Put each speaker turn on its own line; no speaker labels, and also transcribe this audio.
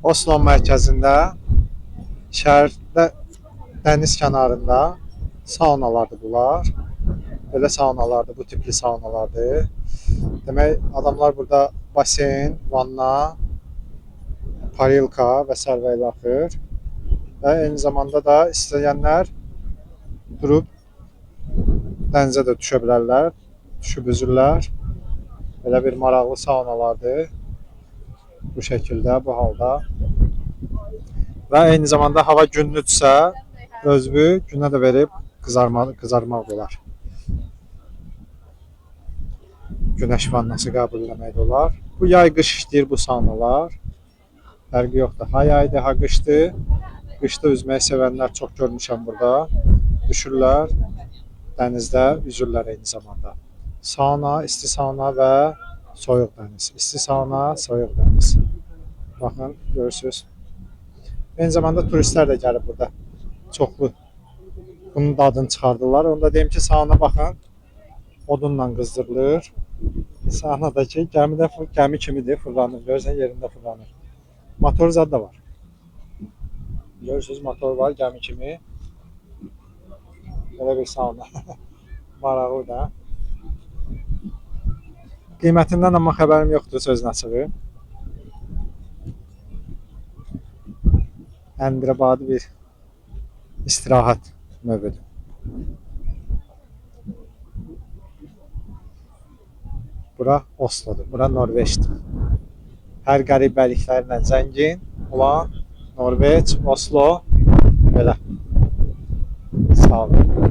Oslo mərkəzində, şəhərdə dəniz kənarında saunalardır bunlar. Belə saunalardır, bu tipli saunalardır. Demək, adamlar burada basen, vanna, parilka və sair və ilaxır. Və eyni zamanda da istəyənlər durub dənizə də düşə bilərlər, düşüb üzürlər. Belə bir maraqlı saunalardır. Bu şəkildə, bu halda. Və eyni zamanda hava günlüdürsə, özünü günə də verib qızarmaq olar. Günəş vannası qəbul eləmək də olar. Bu yay qış işləyir bu saunalar. Fərqi yoxdur. Ha yaydır, ha qışdır. Qışda üzməyi sevənlər çox görmüşəm burada. Düşürlər, dənizdə üzürlər eyni zamanda. Sauna, isti sauna və soyuq dəniz. İsti sauna, soyuq dəniz. Baxın, görürsüz. Eyni zamanda turistlər də gəlib burada. Çoxlu bunun dadını çıxardırlar. Onu da deyim ki, sauna baxın, odunla qızdırılır. Saunadakı gəmidə gəmi kimidir, fırlanır. Görürsən yerində fırlanır. Motor zad da var. Görürsüz, motor var gəmi kimi. Belə bir sauna. Maraqlı da. Qiymətindən amma xəbərim yoxdur, sözün açığı. Əndirəbadi bir istirahət növüdür. Bura Oslodur, bura Norveçdir. Hər qəribəliklərlə zəngin olan Norveç, Oslo, belə.